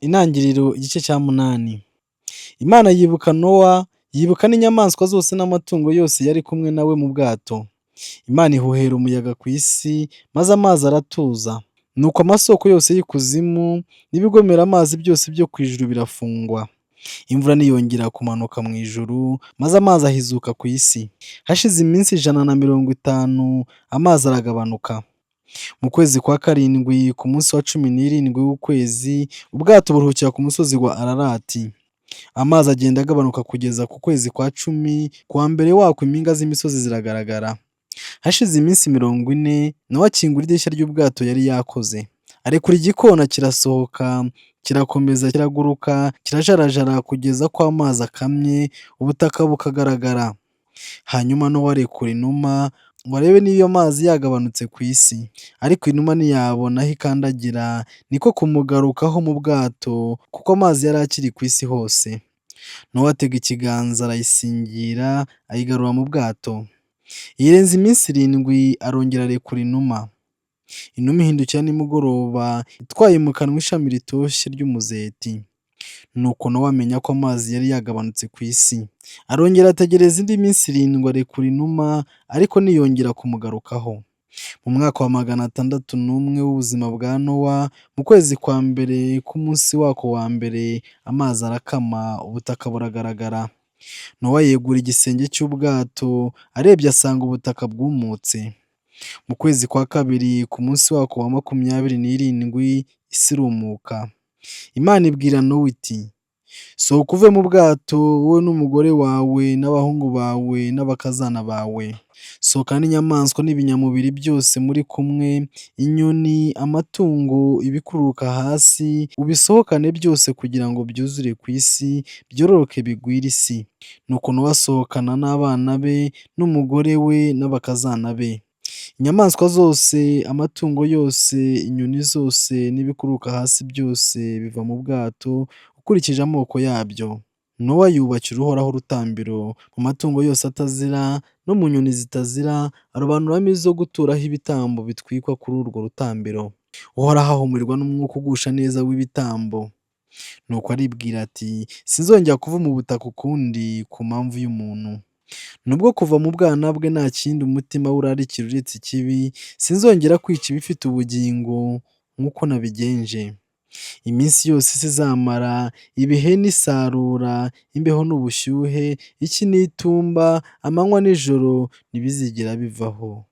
Intangiriro igice cya 8. Imana yibuka Nowa, yibuka n'inyamaswa zose n'amatungo yose yari kumwe na we mu bwato. Imana ihuhera umuyaga ku isi, maze amazi aratuza. Nuko amasoko yose y'ikuzimu n'ibigomera amazi byose byo ku ijuru birafungwa. Imvura ntiyongera kumanuka mu ijuru, maze amazi ahizuka ku isi. Hashize iminsi 150, amazi aragabanuka. Mu kwezi kwa karindwi, ku munsi wa 17 w'ukwezi, ubwato buruhukira ku musozi wa Ararati. Amazi agenda agabanuka kugeza ku kwezi kwa 10, ku wa mbere wako impinga z'imisozi ziragaragara. Hashize iminsi 40, Nowa akingura idirishya ry'ubwato yari yakoze. Arekura igikona kirasohoka, kirakomeza kiraguruka, kirajarajara kugeza ko amazi akamye, ubutaka bukagaragara. Hanyuma Nowa arekura inuma ngo arebe niba amazi yagabanutse ku isi. Ariko inuma ntiyabona aho ikandagira, niko kumugarukaho mu bwato, kuko amazi yari akiri ku isi hose. Nowa atega ikiganza arayisingira, ayigarura mu bwato. Yirenza iminsi 7, arongera arekura inuma. Inuma ihindukira nimugoroba, itwaye mu kanwa ishami ritoshye ry'umuzeti. Nuko Nowa amenya ko amazi yari yagabanutse ku isi. Arongera ategereza indi minsi 7 arekura inuma, ariko ntiyongera kumugarukaho. Mu mwaka wa 601 w'ubuzima bwa Nowa, mu kwezi kwa mbere k'umunsi wako wa mbere, amazi arakama, ubutaka buragaragara. Nowa yegura igisenge cy'ubwato, arebye asanga ubutaka bwumutse. Mu kwezi kwa kabiri ku munsi wako wa 27, isi irumuka. Imana ibwira Nowa iti: "Sohoka uve mu bwato, wowe n'umugore wawe n'abahungu bawe n'abakazana bawe. Sohokana n'inyamaswa n'ibinyamubiri byose muri kumwe, inyoni, amatungo, ibikururuka hasi, ubisohokane byose kugira ngo byuzure ku isi, byororoke bigwire isi." Nuko Nowa asohokana n'abana be n'umugore we n'abakazana be. Inyamaswa zose, amatungo yose, inyoni zose n'ibikururuka hasi byose biva mu bwato ukurikije amoko yabyo. Nowa yubakira Uhoraho urutambiro, mu matungo yose atazira no mu nyoni zitazira, arobanuramo izo guturaho ibitambo bitwikwa kuri urwo rutambiro. Uhoraho ahumurirwa n'umwuka ugusha neza w'ibitambo. Nuko aribwira ati: "Sinzongera kuvuma ubutaka ukundi ku mpamvu y'umuntu. Nubwo kuva mu bwana bwe nta kindi umutima we urarikira uretse ikibi, sinzongera kwica ibifite ubugingo nk'uko nabigenje. Iminsi yose isi izamara, ibihe n'isarura, imbeho n'ubushyuhe, icyi n'itumba, amanywa n'ijoro ntibizigera bivaho."